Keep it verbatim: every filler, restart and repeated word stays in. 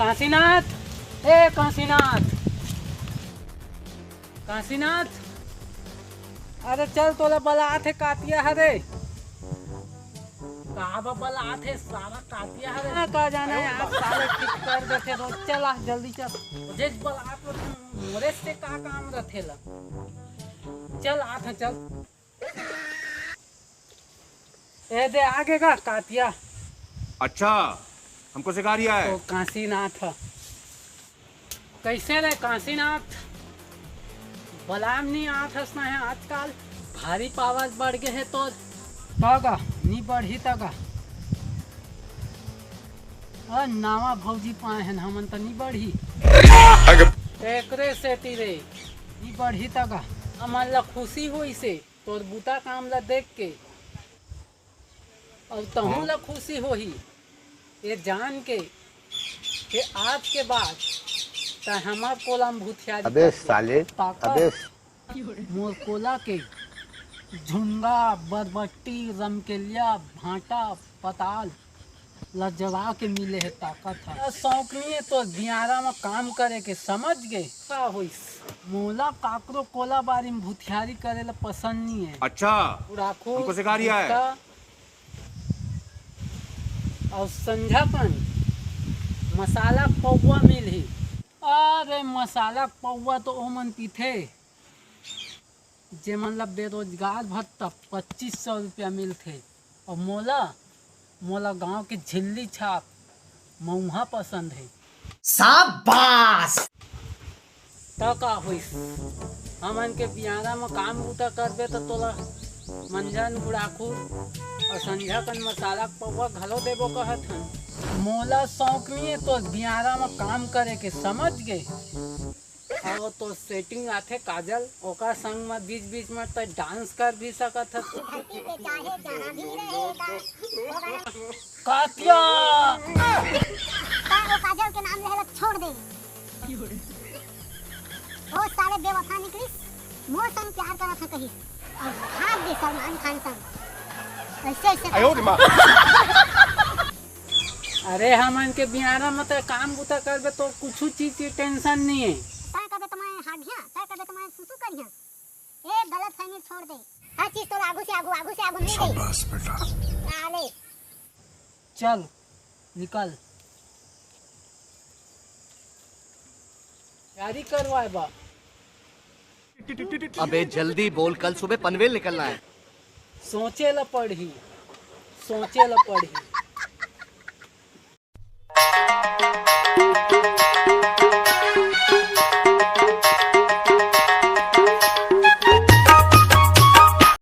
काशीनाथ, ए काशीनाथ, काशीनाथ, अरे चल, तोला बलात हे कातिया हरे। का बा बलात हे सारा कातिया हरे? हाँ, का जाना यार, साले ठीक कर देथे रोज। चल आ, जल्दी चल। रोजेच बलात हे, मोरे से का काम रथे ला? चल आत हे, चल। ए दे, आगे का कातिया। अच्छा, हमको सिखा रिया है। तो काशीनाथ ह। कैसे रे काशीनाथ? बलाम नी आत हस ना हे आजकल? भारी पावर बढ़ गे हे तोर। तगा, नी बढ़ी तगा। अ, नावा भौजी पाए हन हमन त नी बढ़ी। एकरे सेती रे, नी बढ़ी तगा। हमन ला खुशी होइसे तोर बूता काम ला देख के, अउ तहूँ ला खुशी होही ये जान के कि आज के बाद तैं हमर कोला म भूथियारी अबे करबे। साले, ताकत अबे मोर कोला के झुनगा, बरबट्टी, रमकेलिया, भांटा, पताल ला जला के मिले हे ताकत ह। सौकनी हे तोर बियारा म काम करे के, समझ गे? का होइस? मोला काकरो कोला बारी म भुथियारी करे ला पसंद नी हे। अच्छा, गुड़ाखू, हमको सिखा रिया है। गुटखा अउ संझा कन मसाला पौवा मिलही। अरे मसाला पौवा तो ओमन पीथे जेमन ला बेरोजगार भत्ता पच्चीस सौ रुपया मिलथे, अउ मोला, मोला गांव के झिल्ली छाप मउहा पसंद हे। शाबाश! त का होइस, हमन के बियारा म काम बूता करबे त तोला मंजन गुड़ाखुर अउ संझा कन मसाला के पौवा घलो देबो कहत हन। मोला शौक नइये तोर बियारा म काम करे के, समझ गे? अउ तोर सेटिंग आथे काजल, ओकर संग म बीच बीच म तैं डांस कर भी सकत हस। धरती पे चाहे जहाँ भी रहेगा, होगा ना। कातिया! तैं ओ काजल के नाम लेहे ला छोड़ दे। ओ साले बेवफा निकलिस, मोर संग प्यार करत ह कहिस, अउ भाग दे सलमान खान संग। ऐसे ऐसे अरे हमन के बियारा म त काम बुता करबे तो कुछु चीज के टेंशन नइ हे। तैं कबे त मैं हागिया, तैं कबे त मैं सुसु करिया। ए गलत फहमी छोड़ दे। हर चीज तोला आगू से आगू, आगू से आगू मिल गई। शाबाश बेटा। साले। चल निकल। तैयारी करवाए बा। अबे जल्दी बोल, कल सुबह पनवेल निकलना है। सोचे ला पड़ही, सोचे ला पड़ही।